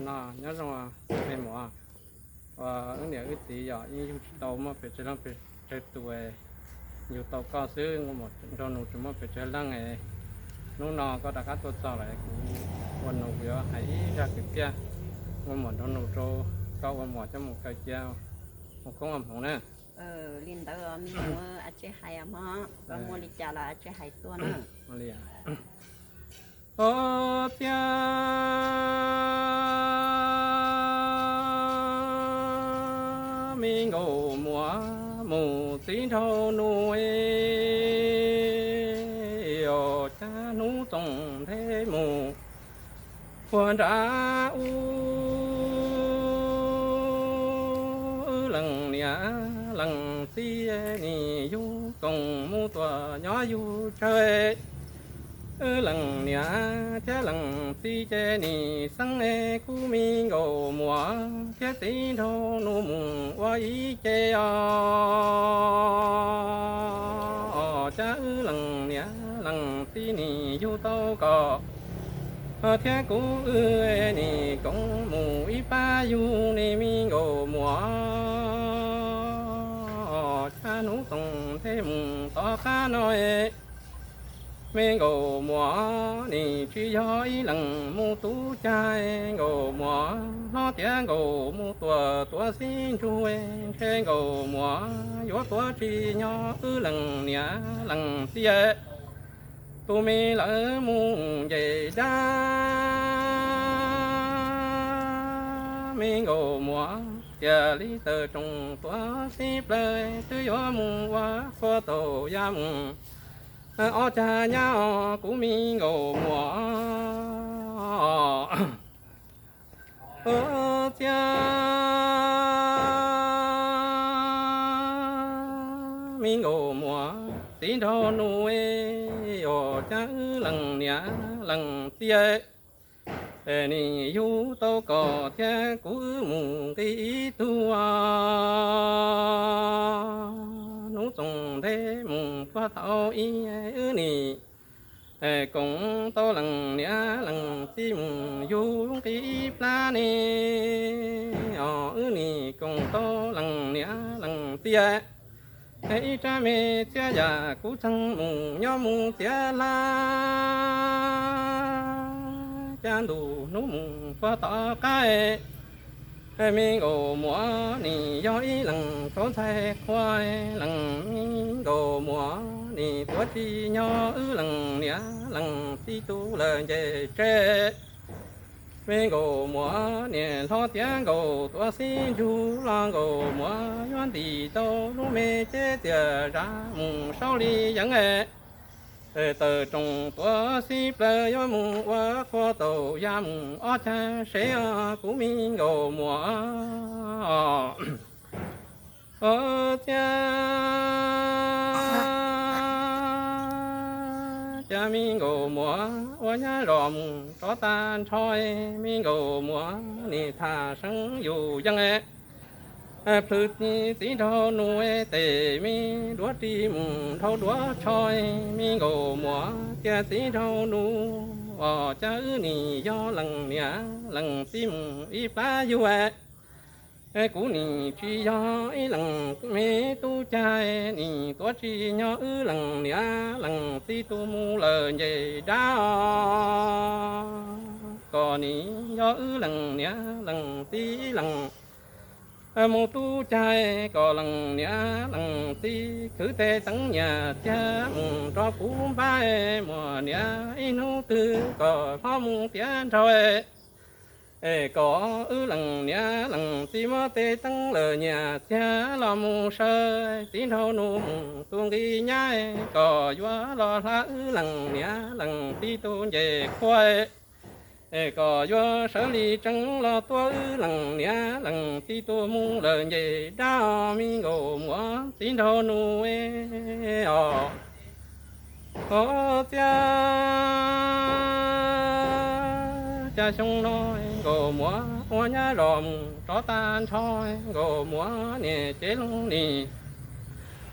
No nyob zoo me muam, uas wb niam wb txiv yog yeej yug tsis tau muaj pes tsawg leej pes tsawg tus, yug tau koj xwb, Nkauj Muas nraug nus tsis muaj pes tsawg leej. Hnub no koj rov qab tuaj txog lawm, kuv ua nus kuv yuav hais ib zaj kwv txhiaj Nkauj Muas nraug nus rau koj ua muam coj mus kaw cia mus koob ua hmoov na. Li ntawd, me muam, a tsi hais mog, koj muaj li cas los a tsi hais tuaj na. Ua txiaj me Nkauj Muas mus txiv nraug nus, ua cas hnub txoos nthe mus puag nrad ub, wb leej niam leej txiv nim yug koom mus tuaj nyob yug tsawg. Wb leej niam thiab leej txiv ces nim xeeb kuv me Nkauj Muas thiab txiv nraug nus mus ua ib ce os. Cas wb leej niam leej txiv nim yug tau koj thiab kuv, wb nim koom mus ib plab yug ne me Nkauj Muas. Cas hnub txoos nthe mus tom qab no, me Nkauj Muas nim tsis yog ib leeg mus tub cag. Nkauj Muas hnov tias Nkauj mus tuaj tuav xib ntsug, ntshe Nkauj Muas yuav tuav tsis nyob wb leej niam leej txiv. Tus me lawv mus nce dab, me Nkauj Muas, tias li taws roos tuav xib plaws twb yuav mus ua qhua taum ya mus ob cag nyab os kuv me Nkauj Muas. Ua txiaj me Nkauj Muas txiv nraug nus, ua cas wb leej niam leej txiv nim yug tau koj thiab kuv, wb mus nqi ib tug hnub txoos nthe mus puag thaum ub, wb nim koom tau leej niam leej txiv mus yug nqi ib plab ne os. Wb nim koom tau leej niam leej txiv, ib rab me txiab yam kuv txeeg mus nyob mus txiav hlab, cas ntuj hnub mus puag tom qab, me Nkauj Muas nim yog ib leej txhob ntxhais qhua, leej me Nkauj Muas nim tuav tsis nyob wb leej niam leej txiv tus lawm nce tsev. Me Nkauj Muas niam hlob tiav Nkauj tuav xib ntsug los Nkauj Muas yuav ntim tau lub me cev txiaj zam mus saub li yeev. Taws roos tuav xib plaws yuav mus ua qhua taum ya mus ob cag sev os kuv me Nkauj Muas. Ua txiaj cas me Nkauj Muas ua nyab zos mus rov tag nrho, me Nkauj Muas nim tham seev yus yeej. Plhws txiv nraug nus tes me duav ris mus dhau duav tsho, me Nkauj Muas tias txiv nraug nus, ua cas wb nim yog leej niam leej txiv mus ib plab yug, kuv nim tsis yog ib leej me tub cag, nim tuav tsis nyob wb leej niam leej txiv tus mus lawm nce dab os. Koj nim yog wb leej niam leej txiv leej mus tub cag, koj leej niam leej txiv khwv tes teev nyias txiag mus rau kuv npab, muaj niam ib hnub twg koj hlob mus tiav nraug, es koj wb leej niam leej txiv muab tes teev lawm nyias txiag los mus sawv, txiv nraug nus mus tus nqi nyab, koj yuav los hla wb leej niam leej txiv tus nce qhua, es koj yuav sawv li tseeb los tuav wb leej niam leej txiv tus mus lawm nce dab os me Nkauj Muas txiv nraug nus os. Ua txiaj cas xyoo no Nkauj Muas ua nyab zos mus rov tag nrho, Nkauj Muas niam cev loo nim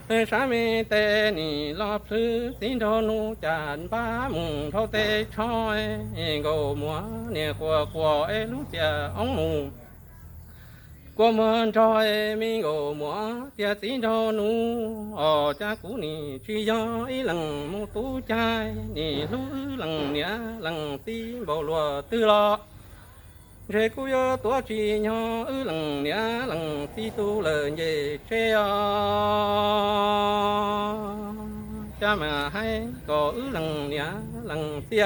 Sab me tes nim los plhws txiv nraug nus cas npab mus dhau tes tsho. Nkaus muam niam quas quas es lub txias oob mus kua muag nrog me nkaus muam tias txiv nraug nus, os cas kuv nim tsis yog ib leeg mus tub caij, nim hlub wb leej niam leej txiv npaum luaj twg los ntshe kuj yuav tuav tsis nyog wb leej niam leej txiv tus lawm nce tsev os. Cas mam hais kom wb leej niam leej txiv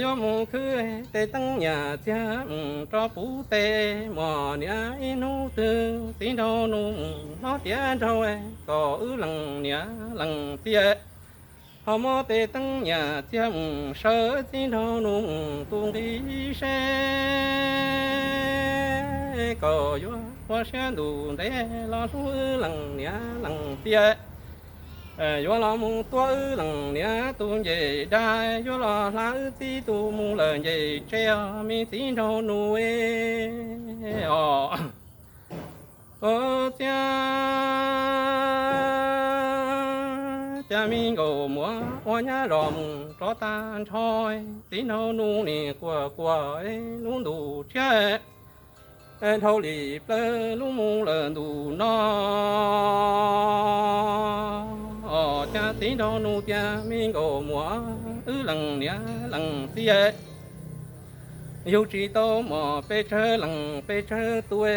yuav mus khwb tej teeb nyam txiag mus rau puv tes, muam niam ib hnub twg txiv nraug nus mus hlob tiav nraug kom wb leej niam leej txiv ho muab tej teeb nyam txiag mus sawv txiv nraug nus mus tu nqi seb kom yuav ua siab ntuj ntev los hlub wb leej niam leej txiv. Yuav los mus tuav wb leej niam tus nce dab, yuav los hla wb txiv tus mus lawm nce tsev os me txiv nraug nus. Os, txiv, cas me nkaus muam ua nyab zos mus rov tag nrho, txiv nraug nus nim quas quas lub ntus tshiab dhau li plawv lub mus lawm ntus no. Os, cas txiv nraug nus tias me nkaus muam wb leej niam leej txiv yug tsis tau mos pes tsawg leej pes tsawg tus,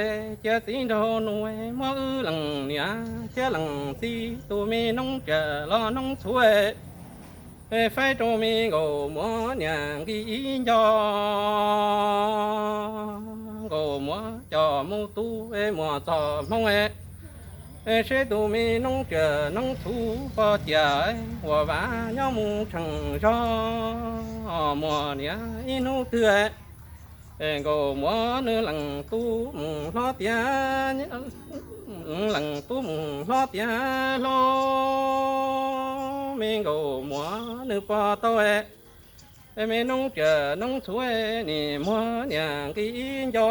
cia txiv nraug nus muab wb leej niam thiab leej txiv tus me noob tsiaj los noob txhuv faib rau me nkaus muam niam nqi ib nco. Nkaus muam coj mus tu muam txoj hmoo, seb tus me noob tsiaj noob txhuv poj ciam uas vam nyob mus tseem zog. Muam niam ib hnub twg nkaus muam nws leej tub mus hlob tiav, leej tub mus hlob tiav hlo, me nkaus muam nws pom tau me noob tsiaj noob txhuv nim muag niam nqi ib nco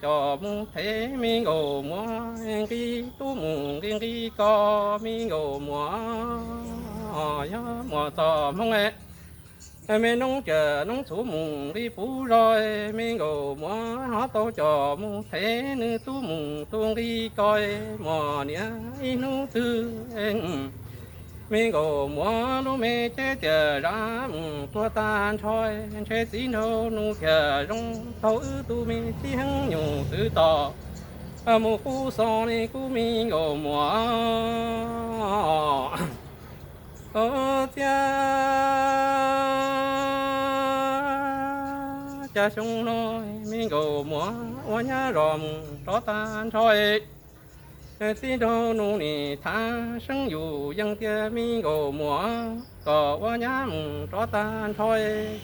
coj mus thev me nkaus muam nqi tub mus nqi nqi ko, me nkaus muam yog muam txoj hmoo. Me noob tsiaj noob txhuv mus nqi puv zos, me nkaus muam ho tau coj mus thev nws tub mus tu nqi ko, muam niam ib hnub twg me nkaus muam lub me cev tiaj zam mus tuag tag nrho, ntshe txiv nraug nus thiaj zoo tau wb tus me txiv heev nyuj twm tom mus qub xo li kuv me nkaus muam. Os, txiv, cas xyoo no me nkaus muam ua nyab zos mus rov tag nrho. Txiv nraug nus nim thav seeb yus yeej tias me nkaus muam kom ua nyab mus rov tag nrho,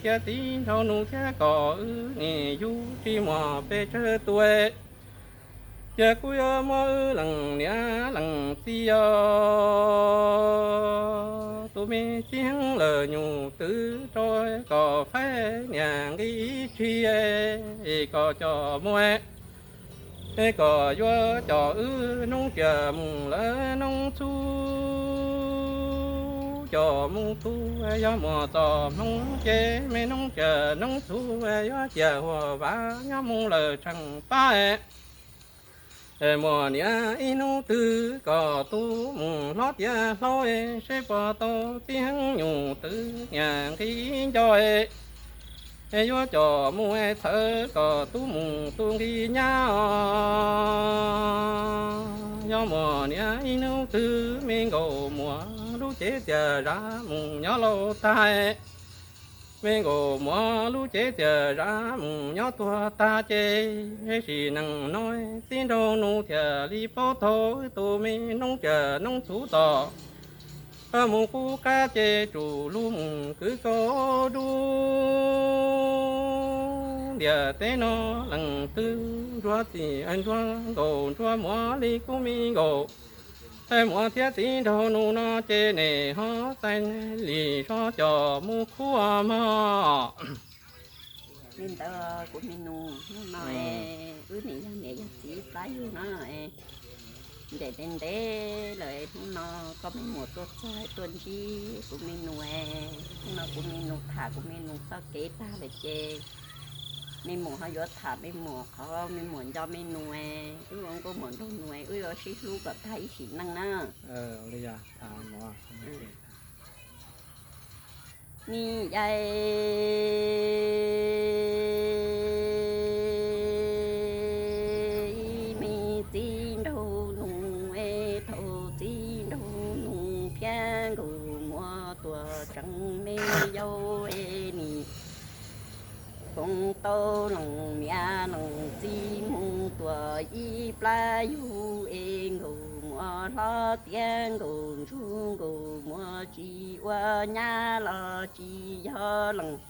cia txiv nraug nus thiab kom wb nim yug tsis muaj pes tsawg tus, cia kuv yuav muab wb leej niam leej txiv os, tus me txiv heev lawm nyuj twm rau kom faib niam nqi ib tsig, kom coj mus, kom yuav coj wb noob tsiaj mus lawm noob txhuv, coj mus tu yog muam txoj hmoo ces me noob tsiaj noob txhuv yuav ciaj huam vam nyob mus lawm tseem pab. Muam niam ib hnub twg kom tu mus hlob tiav hlo, seb puas tau txiv heev nyuj twm niam nqi ib nco, yuav coj mus txhawb kom tub mus tu nqi nyab os. Yog muam niam ib hnub twg me nkaus muam lub cev tiaj zam mus nyob laus tag, me nkaus muam lub cev tiaj zam mus nyob tuag tag ces sim neej no txiv nraug nus thiaj li paub tau wb tus me noob tsiaj noob txhuv txoj mus qub qab ces tsum lug mus kwv kaus dub. Ntiaj teb no leej twg ntsuag txij ntsuag nkaus ntsuag muam li kuv me nkaus muam thiab txiv nraug nus no ces nej ho txais li zog coj mus khuam mog. Li ntawd kuv me nus, hnub no wb nim yog niam yog txiv plab yug no, ntev ntev ntev lawm, hnub no koj me muam tuaj txog tuaj ntsib kuv me nus, hnub no kuv me nus tham kuv me nus txoj kev tag lawm ces me muam ho yuav tham me muam qhov me muam nco me nus, wb ua nkauj muam nraug nus, wb yuav sib hlub kom tag ib sim neej na. Niam yais, ib me txiv nraug nus es thaum txiv nraug nus thiab nkauj muam tuaj tseem me yau es nim koom tau lees niam lees txiv mus tuaj ib plab yug es nkauj muam hlob tiav nkauj ntsug, nkauj muam tsis ua nyab los tsis yog lees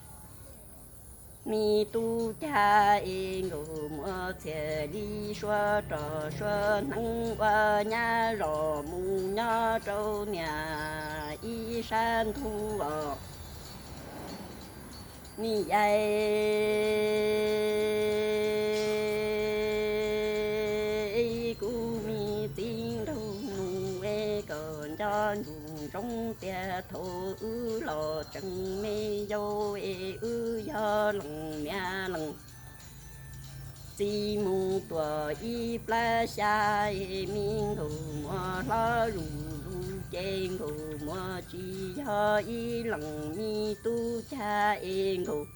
me tub cag es nkauj muam txhiaj li suav rog suav hneev ua nyab zos mus nyob rau niam ib sab ntug os. Niam yais, kuv me txiv nraug nus es kom nco ntsoov ntsoov tias thaum wb los tseem me yau es wb yog lees niam lees txiv mus tuaj ib plab xya es me nkauj muam hlob zuj zus ces nkauj muam tsis yog ib lees me tub cag es nkauj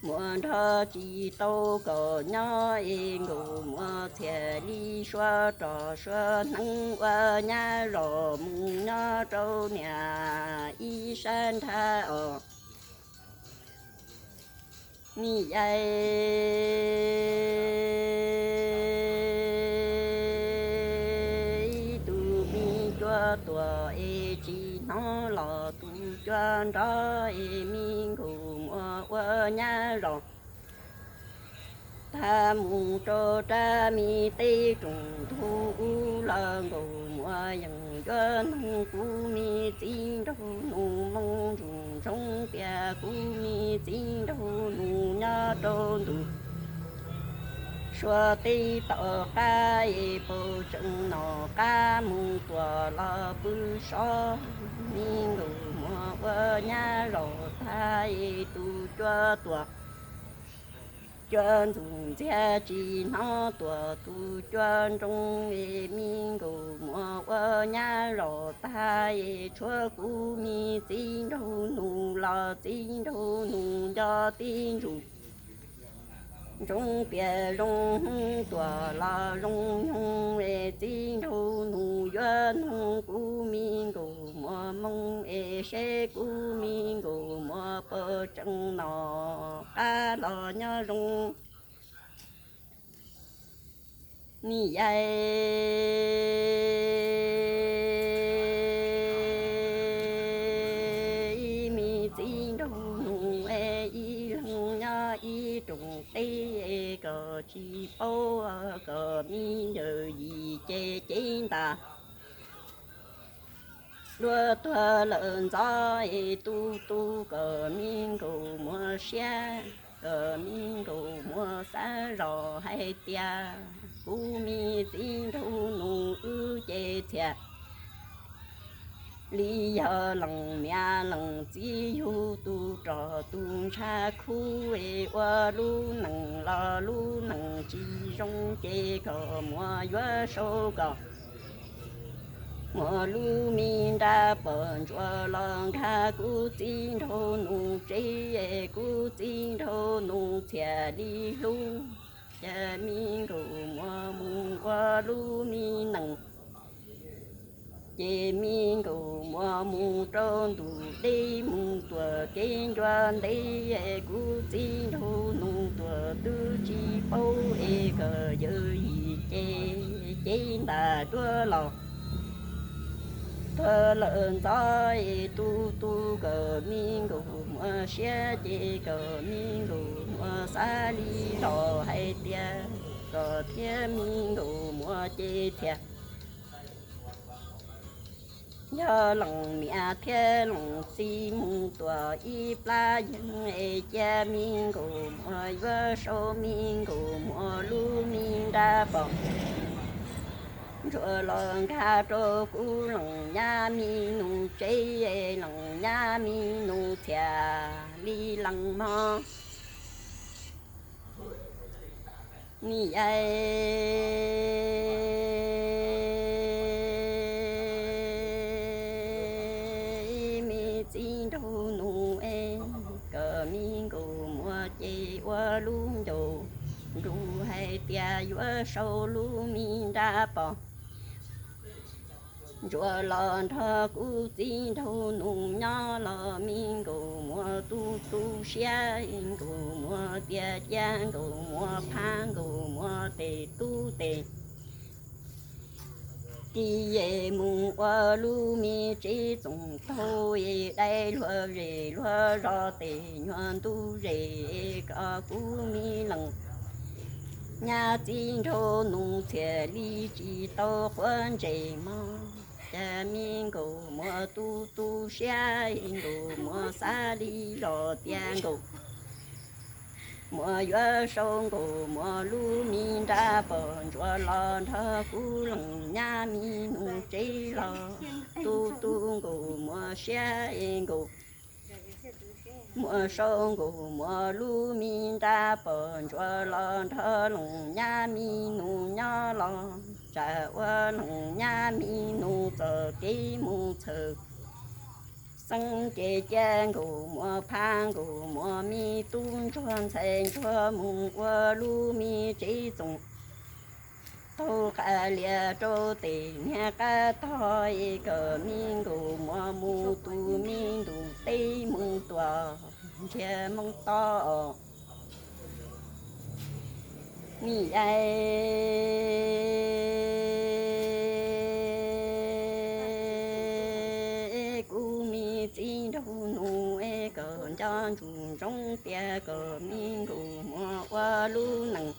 muam nrog tsis tau kom nyob es nkauj muam txhiaj li suav rog suav hneev ua nyab zos mus nyob rau niam ib sab nrab os. Niam yais, tus me cuab tuaj es tsis hnov los tus cuab nrov es me nkauj muam ua nyab zos tag mus rau rab me teb rooj ntug ub los nkauj muam yeej yuav noog kuv me txiv nraug nus moo ntsoov ntsoov tias kuv me txiv nraug nus nyob rau ntu suav teb tom qab es pab tseem nom qab mus tuaj los pw sov. Me nkauj muam ua nyab zos tag es tus cuab tuaj cuab ntxuj ntxiag tsis hnov tuaj tus cuab nroo es me nkauj muam ua nyab zos tag es tshuav kuv me txiv nraug nus los txiv nraug nus nco tib ntsus ntsoov tias zoo hmoov tuaj los zoo nyoog es txiv nraug nus yuav noog kuv me nkauj muam moo es seb kuv me nkauj muam puas tseem nom qab los nyob zoo. Niam yais, ib me txiv nraug nus es ib leeg nyob ib rooj teb es kom tsis paub kom me ntxawm yim ces cev ntas dua tuag lawm ntxov es tu tu kom me nkauj muam siab, kom me nkauj muam xav zog hais tias kuv me txiv nraug nus wb ces txhiaj li yog lees niam lees txiv yug tus rog tus ntshav khub es ua lub neej los lub neej tsis zoo ces kom muam yuav sau kom muam lub me nra pom ntsuav los nkag kuv txiv nraug nus tsev es kuv txiv nraug nus txhiaj li hlub. Ces me nkauj muam mus ua lub me neej, ces me nkauj muam mus rau ntu deb mus tuaj kev ncua ntev es kuv txiv nraug nus tuaj twb tsis paub es kom yawm yim ces cev ntas dua los tuag lawm ntxov es tu tu kom me nkauj muam siab ces kom me nkauj muam xav li los hais tias kom thiab me nkauj muam ces txhiaj yog lees niam thiab lees txiv mus tuaj ib plab yeeb es cia me nkauj muam yuav sau me nkauj muam lub me nra pom Ntsuag los nkag rau kuv leej nyab mi nus tsev, leej nyab mi nus txhiam li leej mog. Niam yais, me txiv nraug nus es, kom me nkaus muas ces ua lub ncauj nrug hais tias yuav sau lub me nra pos. Ntsuag los nrog kuv txiv nraug nus nyob los me nkaus muas tu tu siab, nkaus muas tias cia, nkaus muas phab, nkaus muas tes tub tes ki es mus ua lub me tsev txoos taug es dai luag zes luag zos tes nyuag ntu zes es kom kuv me leej nyab txiv nraug nus txhiam li tsis tau quav ntsej mog. Cas me nkaus muas tu tu siab, nkaus muas xav li los tias nkaus muas yuav sau nkaus muas lub me nra pos. Ntsuag los nrog kuv leej nyab mi nus tsev los tu tu nkaus muas siab, nkaus muas sau nkaus muas lub me nra pos. Ntsuag los nrog leej nyab mi nus nyob los tsam ua leej nyab mi nus txoj kev mus txhawm xeeb ces cia nkaus muas phab, nkaus muas me tub ntsuag ntxhais ntsuag mus ua lub me tsev txoos taug qab lias rau tes niag qab tog es kom me nkaus muas mus tu me ntus teb mus tuam ntsiag moo to. Niam yais, kuv me txiv nraug nus es kom nco ntsoov ntsoov tias kom me nkaus muas ua lub neej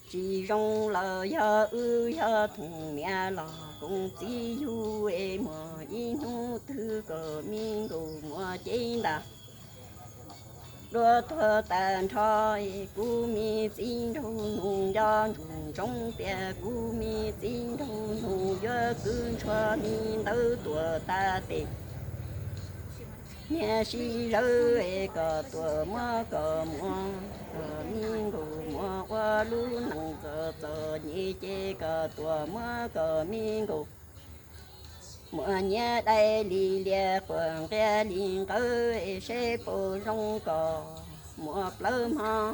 tsis zoo los yog wb yog thooj niam los koom txiv yug es muas ib hnub twg kom me nkaus muas cev ntas dua tuag tag nrho. Kuv me txiv nraug nus nco ntsoov ntsoov tias kuv me txiv nraug nus yuav kwv ntshuaj me ntawd tuam tas tes niag sib zawv es kom tuam muab kom muas, kom me nkaus muas ua lub neej txom txom nyem ces kom tuam muab kom me nkaus muas nyiav dai li lias quas nqia li nqawd es seb puas zoo kom muas plawv mog.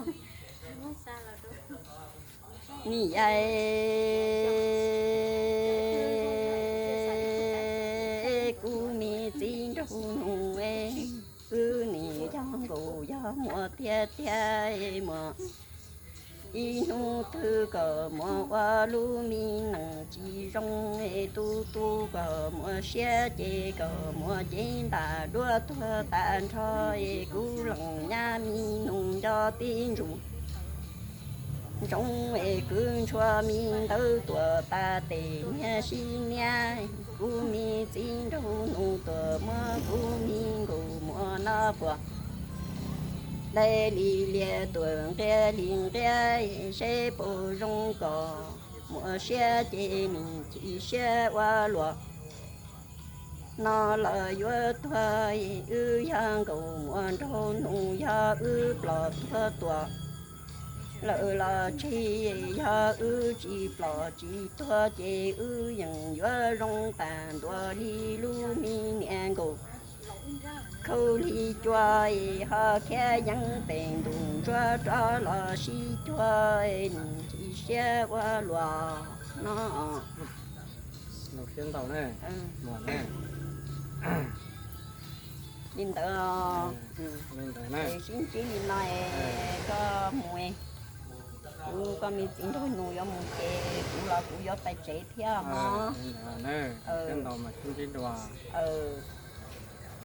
Niam yais, kuv me txiv nraug nus es, wb nim yog nkaus yog muas tiag tiag es muas ib hnub twg kom muas ua lub me neej tsis zoo es tu tu kom muas siab ces kom muas cev ntas dua tuag tag nrho es kuv leej nyab mi nus nco tib ntsoov ntsoov es kwv ntshuaj me ntawd tuam tas tes niag sib niab. Kuv me txiv nraug nus tuam muab kuv me nkaus muas no quas dai li lias tuam nqia li nqia seb puas zoo kom muas siab ces nim chim siab ua luaj no los yuav tuag. Wb yog nkaus muas nraug nus yog wb plom tuag tuam lawm los tseg, yog wb tsis plom tsis tuag ces wb yeej yuav zoo tag ntua li lub me niam nkaus khaub lig cua ho khiav yeeb pem ntus ntsuab rov los sib cuag, nim chim siab ua luaj no. Li ntawd, sib ntsib li no es koj mus, kuv koj me txiv nraug nus yuav mus ces kuv los kuv yuav pais tsev thiab mog.